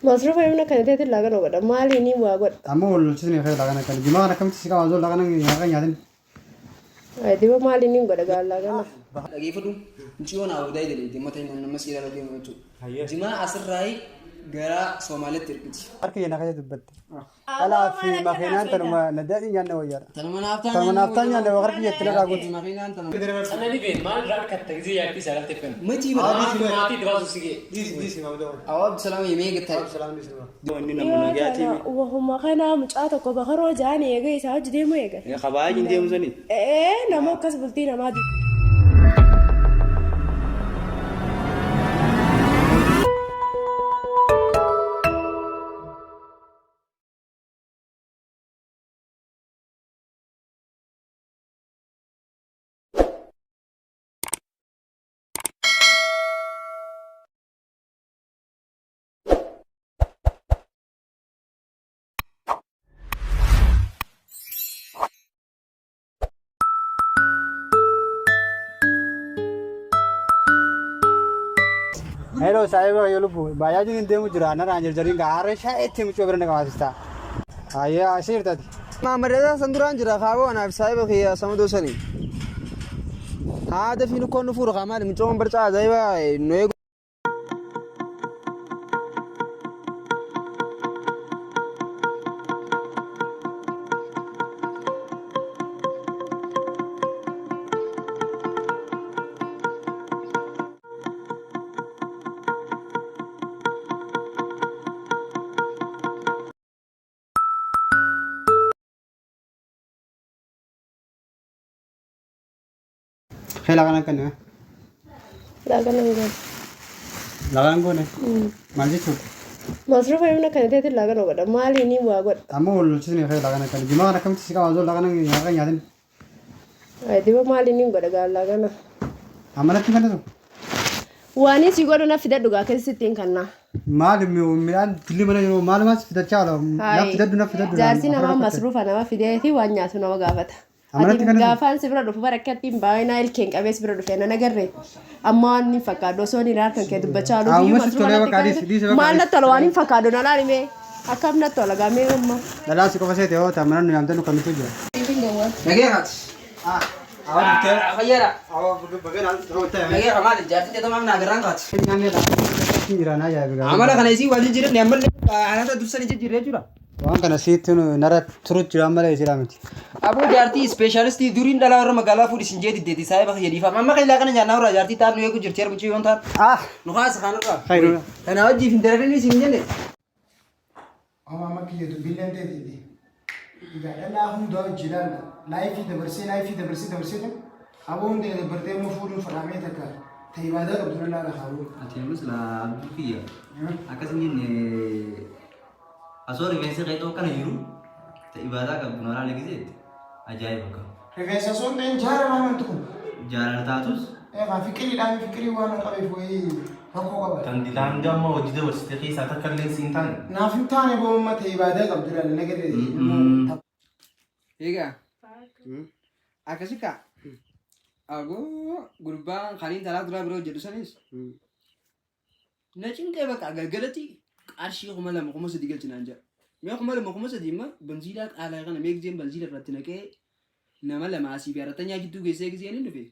Masruufa himna kana teetiin laaqana godha. Maaliin waa godha? Amma wal lolchisni kee laaqana kan jimaa kana akkamitti si qaba osoo laaqana nyaata nyaatin. Diba maaliin godha gaa laaqana? Dhageeffadhu mucayyoo naa odaa jedhe mata inni nama seera deemu jechuudha. Jimaa asirraa gara Somaaliyaatti ergiti. Harki keenya keessa dubbatte. Dhalaa fi makiinaan tanuma nadaadhi nyaanne wayyaadha. Tanuma naaf ta'a. Tanuma naaf ta'a nyaanne harki jetti narraa guutu. Makiinaan tanuma. Sana dhibee maal irraa argatta gisee yaaddi isaa galtee fenna. Miti bara. Maatii itti baasuuf si ga'e. Dhiisi dhiisi maamila. Awwa Abdusalaam himee gataa. Abdusalaam dhiisi. Inni nama nagaatii mi? Wahuma kana mucaa tokko bakaroo ja'an eegee isaa hojii deemu eegan. Kabaajiin deemu sani. Ee nama akkas bultii namaa di. Hello saahiba yoo lubbu baay'aajiin hin deemu jira narraan jarjariin gaa harree shaa'eetti mucoo bira na qabaasista. Hayyee asii jirtati. Maammadata san duraan jira kaaboo anaaf saahiba kiyya samadoo sani. Haada fi lukkoon nu fuudha kaa maali mucoon barcaa ajaa'iba nu eegu. Kee laaqana kan Laaqana hin goone. Laaqana hin goone. Maal jechuudha? Masruufa himna kana teetiin laaqana godha. Maaliin waa godha? Amma wal lolchisni kee laaqana kan jimaa kana akkamitti si qaba osoo laaqana nyaata nyaatin. Diba maaliin godha gaa laaqana? Amma natti kennitu. Waan si godhu na fida dhugaa keessatti hin kannaa. Maali midhaan dilli mana jiru maal maal fidachaa oola na fidadhu na fidadhu. Jaarsi namaa masruufa nama fideeti waan nyaatu nama gaafata. Amanatti Ati kan gaafaan si bira dhufu bara akkatti hin baay'inaa ilkeen qabee si bira dhufe nan agarre. Amma waan hin fakkaadhu osoo inni harkan kee dubbachaa oolu. Amma sitti tolee bakka adiis dhiisi bakka Maal natti tola waan hin fakkaadhu na laali mee. Akkam natti tola gaamee amma. Dhalaa si qofa seete yoo ta'an mana nu yaamte nu kamitu jira. Nagee haati. Awa dhuftee. Fayyaadha. Awa bagana dhuftee. Nagee haa maali jaartiin teetoo maaf naa garraan kaati. Nyaanni jira na ajaa'iba. Amala kana isii waliin jiran ammallee anata dursanii jijjiirree jira. Waan kana siitti nara turu jira malee jira miti. Aboo jaartii ispeeshaalistii duriin dhalaa warra magaalaa fuudhi sin jee diddeeti saahiba kiyya dhiifama. Amma kan kana nyaannaa warra jaartii taa'an nu eegu jirti heerumchi yoon taatu. Ah! Nu kaasa kanarraa. Khayruudha. Kana wajjiif hin dararin isin jenne. Amma amma kiyya dubbiilleen teetiiti. Egaa dhalaa hundaa hojii ilaalla. Laayifii dabarsee laayifii dabarsee dabarsee tan aboo hunda dabartee immoo fuudhuun fadhaamee takka ta ibaadaa qabdu nan laala haaboo. Ati ammas laa abduu kiyya. Akkas hin jenne osoo rifeensi keetuu akkana jiru ta ibaadaa qabdu na laala gizeetti ajaa'iba akka. Rifeensa osoo hin ta'in jaalala amantu kun. Jaalala taatus Egaa fiqiriidhaan fiqirii waan na qabeef wayii rakkoo qaba. Tan dilaa hanga amma hojii dabarsite keessaa takka illee siin taane. Naaf hin taane boo amma ta ibaadaa qabdu laala nagarree. Egaa akkasi kaa. Aboo gurbaan kaniin talaa duraa biroo jedhu sanis na cinqee bakka galgalatti qarshii 2000 3000 galchi naan jedha. Mee 2000 3000 immoo banziilaa qaalaa kana mee giseen banziila irratti naqee nama lama asii fi arattanyaa jidduu geessee giseen hin dhufe.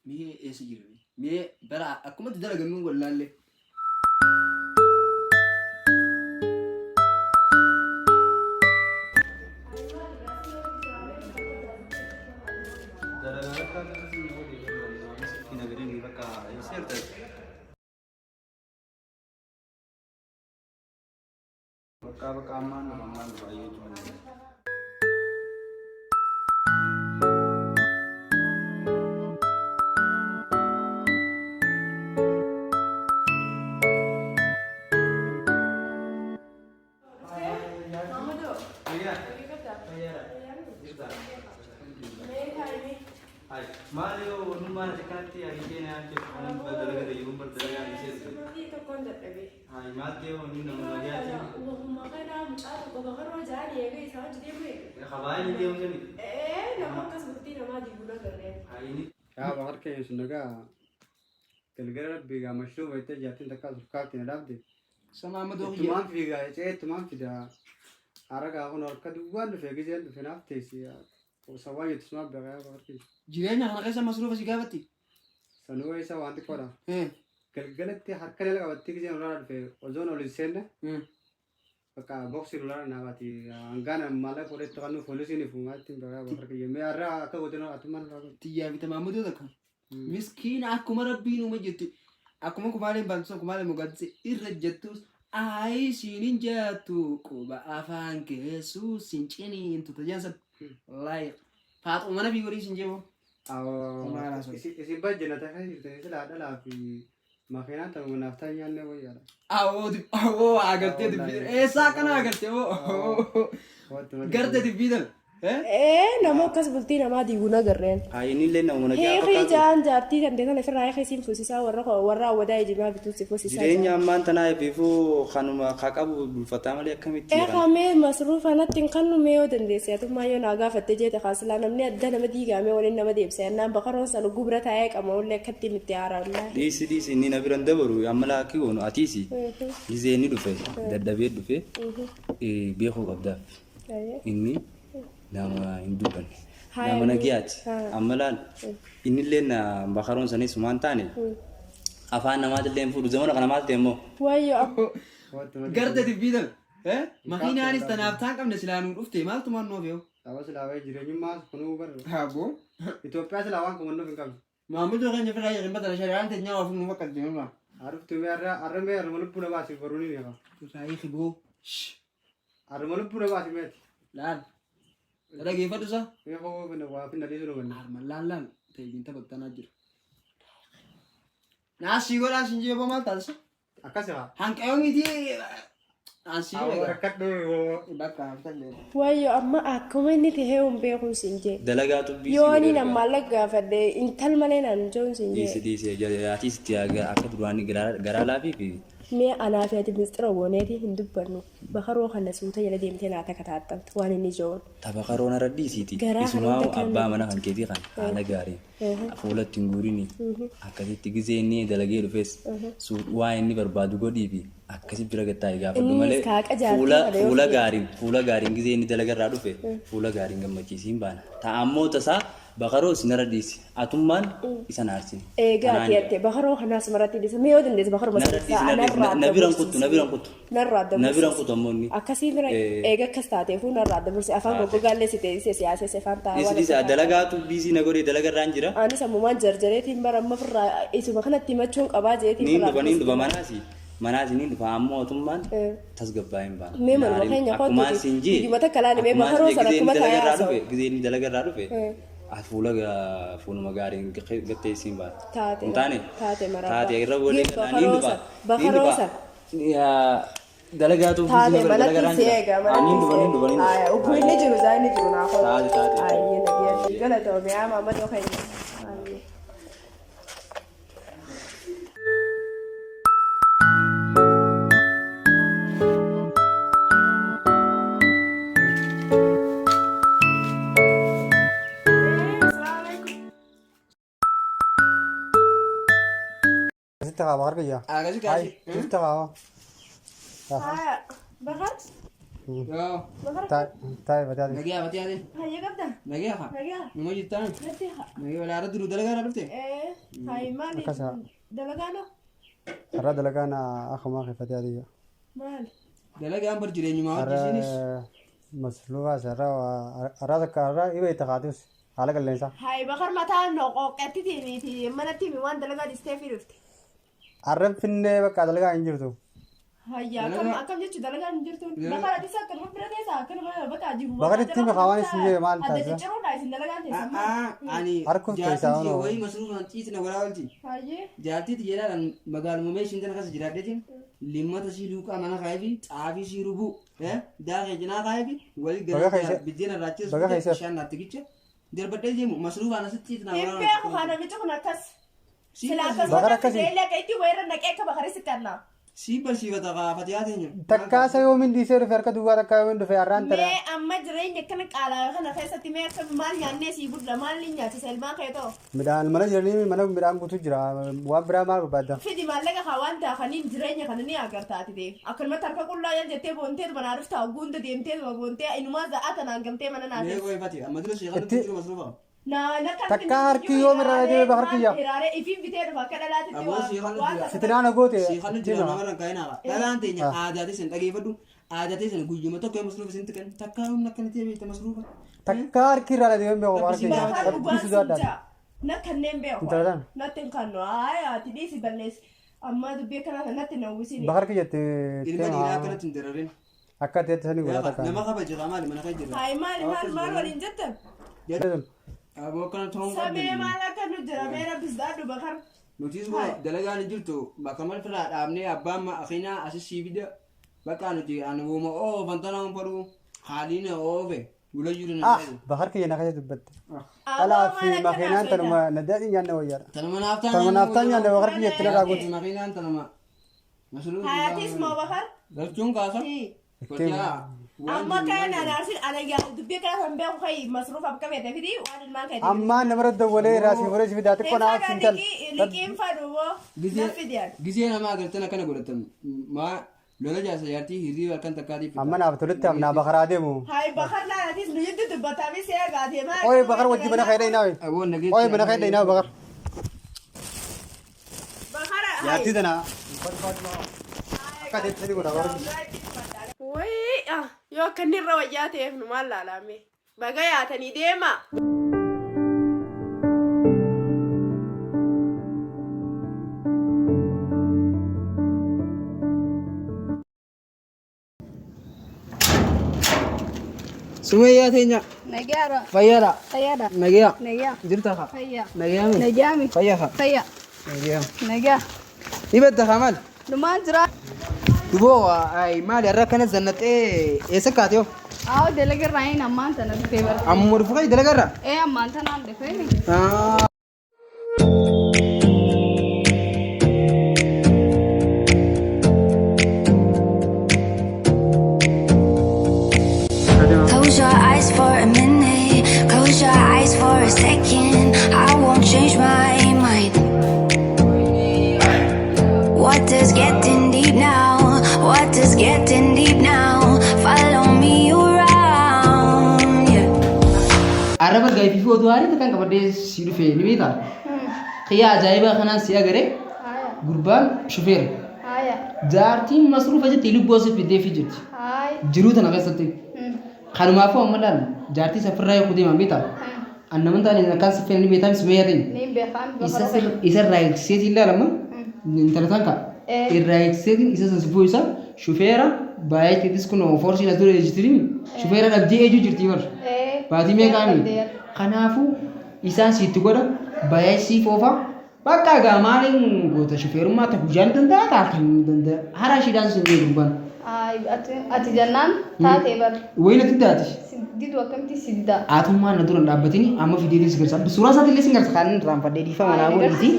Mee eessa jira? Mee bara akkumatti dalagannu wallaallee. Dalagaa akka akkasii godhe sitti nagadanii bakka seerta. Bakka bakka ammaan dhufa ammaan dhufa jechuudha. Maal yoo onnummaan ati akkanatti ariitee na yaamte kanan dalaga ta'e bar dalagaa ni seetu. Tokkoon dadhabee. Hayi maal ta'e onni nama nagaatiin. Wahuma kana mucaa tokko bakaroo ja'an eegee isaa hojii deemu eega. Kabaayin deemu sani. Ee nama akkas bultii namaa diiguu nagarree. Hayi ni Yaa bakar keenya sun nagaa galgala rabbii gaa mashruu baay'ee jaartiin takka as ulkaatti na dhaabde. Sama amma doo kiyya. Ittumaan fiigaa cee ittumaan fidaa. Haragaa kun harka duwwaan dhufee gizeen dhufe naaf teessi. Sawwaa jettu sumaaf beekaa bakar kiyya. Jireenya kana keessa masruufa si gaafatti. Sanuu isa waan xiqqoodha. Galgalatti harka jala qabattee gizeen ulaa dhufe ozoon ol hin seenne. Bakka boksii ulaa naabaati. Hangaan maallaqa fuudhee kannu poolisiin ifumaatti beekaa bakar kiyya. Mee har'a akka goote atummaan irraa goote. Xiyyaa fi tamaammudoo takka. Miskiina akkuma rabbiin uume jettu akkuma kumaaleen baantu kumaaleen mogaaddise irra jettus ayi siin hin jettu quba afaan keessuu sin ciniintu tajaajila wallaahi faaxuma mana fi godhii sin jeemoo. Isin bajjana ta'ee jirtanii silaa dhalaa fi makiinaan ta'u naaf ta'an nyaannee wayyaadha. Awoo awoo agartee dubbii eessaa akkana agartee moo garte dubbii tan. Ee nama akkas bultii namaa diiguu nagarreen. Inni illee nama nagaa Heekii fakkaatu. jaan jaartii kan ta'e ofirraa heekii siin fuusisaa warra warra awwadaa ejimaa bituu si fuusisaa. Jireenya ammaan tanaa eebbiifuu kanuma haa qabu bulfataa malee akkamitti jedhama. Eegamee masruufa natti hin kannu mee yoo dandeesse atummaa yoo naa gaafatte jeete kaasilaa namni adda nama diigamee waliin nama deebisa yennaan bakaroon san gubra taa'ee qama ullee akkatti miti haaraan. Dhiisi dhiisi inni na biran dabaru amma laakki goonu atiisi. Gizee inni dhufe dadhabee dhufe beekuu qabdaaf. Inni nama hin dubbanne. Nama nagayaati. Amma laal inni illee bakaroon sanis waan taane afaan namaatillee hin fuudhu zamana kana maal ta'e immoo. Wayyoo. Garte dubbii tan. Makiinaanis tanaaf taan qabne silaa nuu dhufte maaltu maan nuuf yoo. Tapha silaa wayii jireenyummaa kunuu barra. Aboo. Itoophiyaa silaa waan kun nuuf hin qabne. Maamilli keenya firraa jedhan batala shari'aan teenyaa ofuuf nu fakkaatti nurraa. Haadhuftu mee har'a har'a mee harma lubbuu na baasi baruu ni beeka. Firraa hiboo. Harma lubbuu na baasi meeti. Laal. Dhageeffadhu isaa. Mee hoo finna waa finna dhiisuu nu banna. Harma laal laal ta'e taphattanaa jira. Naasii godhaa siin jeeboo maal taasisa? Akkas haa. Hanqayoo miti. Naasii Awwa rakkadhu. Bakka haftan Wayyoo amma akkuma inni tahee hin beekuun siin jee. Dalagaa tubbii. Yoo ani nama maallaqa gaafadhe intal malee naan joon siin Dhiisi jee. dhiisi atiis itti akka duraanii garaa laafii fi Mee anaa fi ati mistira gooneeti hin dubbannu. Bakaroo kana suuta jala deemtee naa takka taattamtu waan inni joon. tapha karoon irra dhiisiiti. Garaa Isumaa karoon takka abbaa mana kan keetii kan haala gaariin fuula ittiin guurini akkasitti gizee inni dalagee dhufes waa inni barbaadu godhii fi akkasi bira gattaa'e gaafadhu Innis malee kaaqa jaartii fuula kana yoo fuula fide. gaariin fuula gaariin gizee inni dalagarraa dhufe fuula gaariin gammachiisiin baana. Ta'ammoo tasaa bakaroos narra dhiisi atummaan isa naarsin. Eegaa ati atte bakaroo kanaas maratti dhiisa. Mee yoo dandeesse bakaroo Narra maratti dhiisi narra dhiisi na biran kuttu na biran kuttu. Narraa adda Na biran kuttu ammoo inni. Akkasii bira eega akkas taateefuu narraa adda burse afaan goggogaallee si teessise siyaasee afaan taa'aa. Dhiisi dhiisi dalagaatu biisii na godhee dalagarraan jira. Anis ammumaan jarjareetiin bara amma firraa isuma kanatti himachuun qabaa jeetiin Niin dhufa niin dhufa manaasi manaasi niin dhufa ammoo atummaan tasgabbaa'ee hin baana. Mee manuma keenya Akkuma kootuuti. siin jee Guyyuma takka laali mee bakaroo sana gizee akkuma inni taa'ee dalagarraa haasa'u. dhufe gizee inni dalagarraa dhufe fuula fuuluma gaariin gattee siin baana. Taate Hin taane taate marabbaa. taate irra booda Gin kanaa niin dhufa niin bakaroo dhufa. sana. Dalagaatu Taate biisii na godhe manatti dalagarraan si jira. eega Niin manatti dhufa si niin dhufa niin eega. dhufa. Aya ugguu inni jiru isaa inni jiru naa kootu. Taate taate. Ayyee nagiyyaa galatoome yaa maamadoo keenya. Ayyee. Asitti haa bakar kiyya. Akkasi kaasi. Asitti haa. Haya bakar Yoo. bakar Taa'e bataate. Nagaa fatee ate. hayya qabda Nagaa haa. nagaa Numa jirtaan. natti haa. Nagaa walaa irra duru dalagaa irra dhufte. Ee hayi maali Akkas haa. dalagaanoo Har'a dalagaan akkuma keeffatee adii. maali Dalagaan bar jireenyumaa Har'a hojjisiinis. masluufaas har'a har'a takka har'a dhibee itti kaatus haala qilleensaa. Hayi bakar mataa noqooqqeetti fi manatti himi waan dalagaa dhistee fi dhufte. Har'a finnee bakka dalagaa hin jirtu. Hayya akkam akkam jechuun dalagaan hin jirtu. Bakar atis akkanuma bira teessa akkanuma bakka jiru. Bakar itti himi kaawwan isin jee maal Adda taasisa? cicciruudha isin dalagaan teessan maal? Ani Harkuuf teessaa jaartii ooluu. wayii masruufaan ciisina walaa oolti. Hayyee. Jaartii xiyyeeraadhaan magaaluma meeshiin tana keessa jiraadheetiin limmata sii luuqaa mana kaayee fi xaafii sii rubuu daakee cinaa kaayee fi walii Baga gara keessa- biddeena irraachis baga keessa- bishaan naatti gicha darbadhee deemu masruufaan asitti ciisina Hin walaa beeku haa namichi kun akkas. Sila akkas Bakar godhan akkasii. fidee illee akka itti wayirra naqee akka bakarii sitti annaa. Si barsiifata kaa fatiyaa teenya. Takkaasa yoomiin dhiisee dhufe harka duwwaa takkaa yoomiin dhufe har'aan tana. Mee amma jireenya akkana qaalaa kana keessatti mee akka maal nyaannee sii bulla maal ni nyaachisa ilmaan kee ta'u. Midhaan mana jiranii mana midhaan guutuu jira waan biraa maal barbaadda? Fidi maallaqa kaa waan daakaniin jireenya kana ni agarta ati ta'e. Akkanumatti harka qullaa jal jettee boonteetuma naa dhufta hunda deemteetuma boontee inumaa za'aa tanaan gamtee mana naa Mee teessi. qoy fati amma dura sheekha Itti- nutti jiru masruufa. Na na kan Takkaa harki yoom irraa deeme bakar kiyya? Hiraaree ifiin bitee dhufa akka dhalaatitti Aboo waa sheekha nutti waan jira. Sitinaa na goote. Sheekha nutti jira nama irraan kaa'inaa. Dhalaan teenya aadaa teessan dhageeffadhu. Aadaa teessan guyyuma tokko masruufa isin tuqan takkaa humna akkana ta'e beekta masruufa. Takkaa harki irraa deeme beeku harki kiyya. Bakar Rabbi dhugaan sodaadhaan. sin jaa. Na kanneen beeku. Intala tana. Natti hin kannu. Haaya ati dhiisi balleessi. Amma dubbii akkanaa kana natti na uwwisini. Bakar kiyya itti Ilma dhiiraa akkanatti hin dararin. Akka ta'etti sanii godha takkaa. Nama kabaje kaa maali mana kee jira. Hayi maali maal maal waliin jettan? Aboo akkana ta'uun Samee qabdu. maal akka nu jira mee rabbis daadhu bakar. Nutis kun dalagaan hin jirtu bakka mal firraa dhaabnee abbaan akinaa asis sii fida bakka nuti ani wooma oofan tanaan fadhu haaliin oofe wula jiru na Ah bakar kiyya na keessa dubbatte. Dhalaa fi makiinaan tanuma nadaadhi nyaanne wayyaadha. Tanuma naaf ta'an Tanuma naaf ta'an nyaanne bakar kiyya itti dhadhaa goote. Makiinaan tanuma masruu Hayatis moo bakar? Galchuun kaasa. Amma kan anaarsin ana yaa dubbii kana kan beeku kai masruuf akka feete fidi waan ilmaan keetii. Ammaan nama dawwalee irraa si fuudhee si fidaa xiqqoo naaf sin tal. Liqiin fadhu moo na fidiyaan. Gisee namaa agartan akkana godhatan maa lola jaarsa jaartii hirriiba halkan takkaatiif. Amma naaf tolutti amnaa bakaraa deemu. Hayi bakar laalatis nu jiddu dubbataa fi see gaatee maal. Oye bakar wajji mana keedha inaawe. Aboo nageetti. Oye mana keedha inaawe bakar. Bakar Jaartii tana. Akka ta'etti sanii godha bakar. Wayii yoo akka inni irra wayyaa ta'eef nu maal laalame baga yaatanii deema. Sumayyaa teenya. Nagaara. Fayyaadha. Fayyaadha. Nagayaa. Nagaa. Jirta kaa. Fayyaa. Nagayaa mi. Nagaami. Fayyaa kaa. Fayyaa. Nagayaa. Nagaa. Ni badda kaa maal? Dhumaan jira. Duboo ay maali har'a akkana zannaxee eessa kaate yoo? Awo dalagarraa hin ammaan tana dhufee bara. Ammuma dhufu kai dalagarra? Ee ammaan tanaan dhufee mi? Ah. Close your eyes for a minute, close your eyes for a second. I won't change my mind. What is getting deep now? What is getting deep now? Follow me around, yeah. Arraba gaifii fi oduu haarii kan qabadhee si dhufe ni beektaa? Xiyyaa ajaa'ibaa kanaan si agaree Haaya. gurbaan shufeera. Haaya. Jaartiin masruufa jettee lubbuu asii fiddee fi jirti. Haaya. Jiruu tana keessatti. Kanumaafuu amma laal jaartii safirraa yoo deeman beektaa? Annaman taane akkaan siffeen ni beektaa sumayyaa ta'e. Niin beekaan Isa isa irraa eegsiseetiin ilaalama. Intala tan ka'a. Irraa eegsiseetiin isa sansifuu isa shufeera baay'eettis kun foorsiin as dura ejjitiriin shufeera dhabdee ejjuu jirti bar. Baatii meeqaami? Kanaafuu isaan siitti godha baay'ee siif oofa. Bakka egaa maaliin goota shufeerummaa ta'u guyyaan danda'a ta'a kan danda'a. Hara ishiidhaan sun beeku gurbaan. Ati jennaan taatee bar. Wayina diddaati. Didu akkamitti si dida? Atummaan na dura hin dhaabbatini amma fideetiin si garsa. Suuraa isaatiin illee si garsa kan irraanfadhee dhiifama naa godhiiti.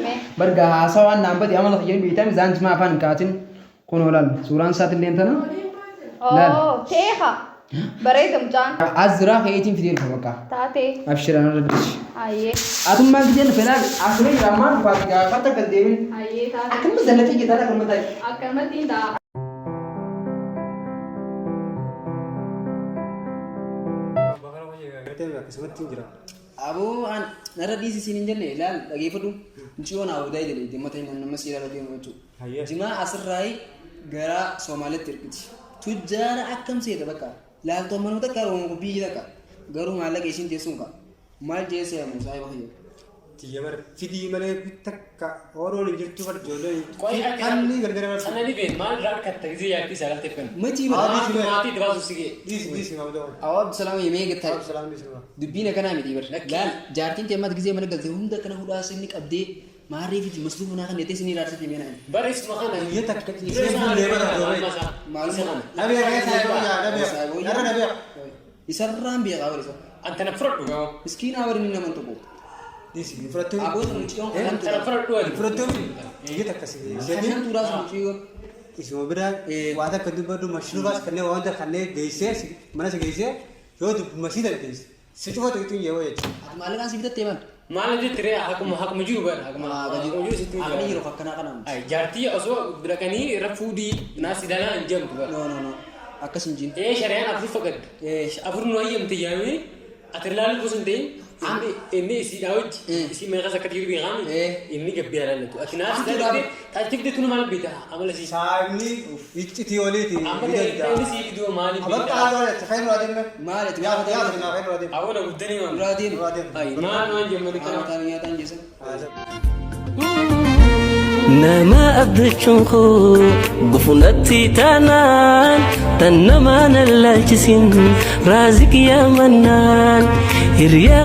Barga haasawaan naan bade amala fayyadamee beektaa mizaan jimaa afaan hin kaatin. Kun olaal suuraan isaatiin illee tana. Laal. Oo teeha. Bareeda mucaan. As jiraa ka'eetiin fidee dhufa bakka. Taatee. Abshiraan irra dhiisi. Ayyee. Atummaan fidee dhufe laal asirra jira ammaan dhufaati gaafata kan deemin. Ayyee taatee. Akkanuma zallatee jetaa akkanuma ta'e. Akkanumatti hin ta'a. Akkasumatti hin jira. Aboo an narra dhiisi siin hin jenne ilaal dhageeffadhu. Mucayyoo naa odaa jedhe dhimma ta'e nama si ilaaluu deemu jechuudha. Jimaa asirraa gara Somaaliyaatti ergiti. Tujjaara akkam seeta bakka. Laaltoo manuma takka Oromoo biyyi takka. Garuu maallaqa isiin teessuun ka'a. Maal jee seeyamu saayiba kiyya. Tiyya bar fidii malee takka ooroon hin jirtu bar ijoolleen Qoy akka kanni gargar bar. Sana ni been maal irraa argatta gisee jaartii isaa galteef kana. Mati Haa, bara. dhiisi bar. Maatii itti baasuuf si ga'e. Dhiisi dhiisi maamila. Awwa Abdusalaam yemee gattaa. Abdusalaam dhiisi bar. Dubbiin akkanaa miti bar. Laal jaartiin tee ammaatti gisee mana galte hunda akkana hudhaa sinni qabdee maarree fiti masluufa naa kan jettee sinni ilaalchite mee naan. Bara isuma kana. Biyya takka ciisee bullee bara dooree. Maaluma. Nabiya keessa saayiboyyaa nabiya. Narra nabiya. Isarraan beekaa bara isa. Anta na fudhadhu gaa. Miskiinaa bari inni naman tokko. Dhiisi fudhattuu. Aboota mucayyoon Anta na fudhadhu ati. Fudhattuu biyya takka si. Kanan turaa sun mucayyoon. isuma bira waa takka dubbadhu mashruubaas kanneen waan hunda kanneen geessee mana si geessee yoo masii dandeesse si cufa tuqxuun yeroo jechuudha. Ati maallaqaan si bitattee maal? Maal jetti ree akkuma akkuma jiru bara akkuma akkuma jiru sitti Akni jiru akkanaa kana miti. Ay jaartii osoo dhaqanii irra fuudhii naas danaa hin jedhamtu bara. No no no. Akkas hin jiru. Ee shari'aan afur faqadde. Afur nu hayyamte yaamee ati ilaalu osoo hin ta'in inni inni isiidhaa wajji isii meeqas akka dhiirri beekamu inni gabbii alaallatu. Ati naas Hamtuudhaaf. taachifte tunu maal beekta amala sii. Saayimni iccitii oliiti. Amma ta'e inni sii fiduu maaliif Abakka haadha jecha kan irraa deemne. Maal ati Yaa yaa naa kan irraa deemne. Awwa guddanii maal. Duraa deemu. Duraa deemu. Ay maal waan jemmani kana. Nyaataan nyaataan geessan. Nama abdachuun koo gufunatti taanaan tan namaan allaalchisin raaziq yaamannaan hiriyaa.